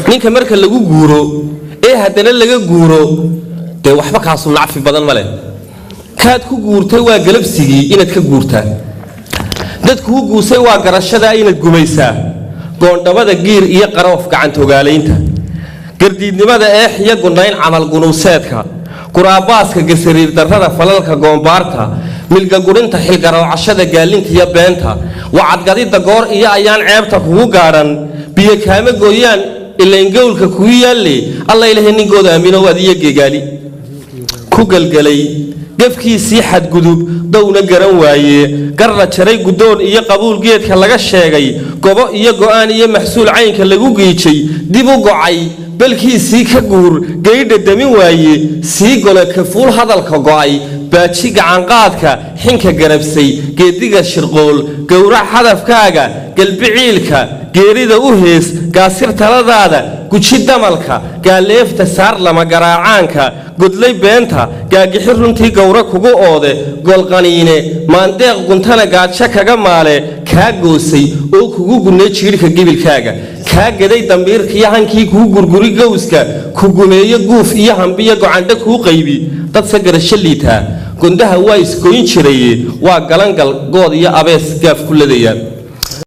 Ninka marka lagu guuro ee haddana laga guuro, dee waxba kaasu nacfi badan ma leh. Kaad ku guurtay waa galabsigii inaad ka guurtaa, dad kuu guusay waa garashadaa inaad gumaysaa. Goondhabada giir iyo qaroof gacantogaalaynta, gardiidnimada eex iyo gunayn camal gunuuseedka, guraabaaska gasariir darrada, falalka goombaarta, milgagurinta, xilgaroocashada, gaalinta iyo beenta, wacadgadida goor iyo ayaan ceebta kugu gaadhan. Biyo kaama gooyaan ilayn gowlka kugu yaalle. Alla ilahay ninkooda aaminow adiyo geegaali ku galgelay gefkiisii xadgudub downa garan waaye, garna jaray guddoon iyo qabuul geedka laga sheegay, gobo iyo go'aan iyo maxsuul caynka lagu giijay, dib u gocay balkiisii ka guur, geydha damin waaye, sii gole kafuul hadalka go'ay, baaji gacanqaadka, xinka garabsay, geediga shirqool, gowrac hadafkaaga, galbiciilka geerida u hees, gaasir taladaada, guji damalka, gaaleefta saar lama garaacaanka, godlay beenta, gaagixi runtii gowra kugu oode, golqaniine maandeeq guntana gaajo kaga maale, kaa goosay oo kugu gunnay jiidhka gibilkaaga, kaa gaday dambiirkaiyo hankii kuu gurguri gowska, ku gumeeyo guuf iyo hambiyo gocandho kuu qaybi. Dadse garasho liitaa gondaha waa isgoyn jiraye, waa galangal good iyo abees gaaf ku ladaya.